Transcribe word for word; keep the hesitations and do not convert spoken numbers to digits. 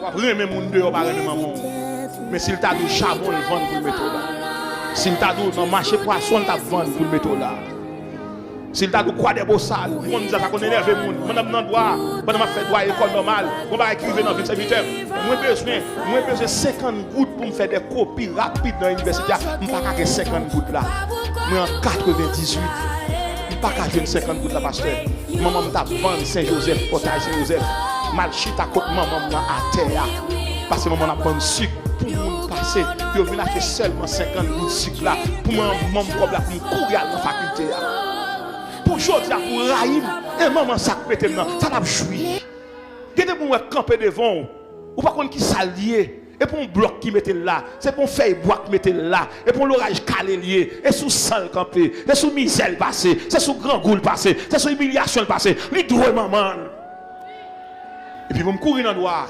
W ap renmen moun deyò pa renmen manman w. Men si l ta di w Chabon l vann pou l mete w la. Si l ta di w nan mache pwason l t ap vann pou l mete w la. Si l ta di w Kwadèbosal, ou konn sa, sa konn enève moun. Pandan m nan dwa, pandan m ap fè dwa ekòl nòmal, gon bagay ki rive nan vil sèvitè m. Mwen bezwen, mwen bezwen senkant goud pou m fè de kopi rapid nan inivèsite a. M pa ka gen senkant goud la. Mwen an katrevendizuit. M pa ka jwenn senkant goud la, pastè. Manman m t ap vann Sen Jozèf, Pòtay Sen Jozèf. M al chita kot manman m nan atè a. Paske manman m ap vann sik pou moun pase. Yo vin achte sèlman senkant goud sik la. Pou mwen, manman m kòb la pou m kouri al nan fakilte a. Pou jodi a, pou rayi m, e manman sa k mete m nan, sa l ap jwi. Gen de moun wè k kanpe devan w, ou pa konn ki sa l ye. E pou yon blòk ki mete l la, se pou yon fèy bwa k mete l la, e pou yon loraj kale l ye, e sou san l kanpe, se sou mizè l pase, se sou grangou l pase, se sou imilyasyon l pase, li dwe manman l. Epi pou m kouri nan dwa,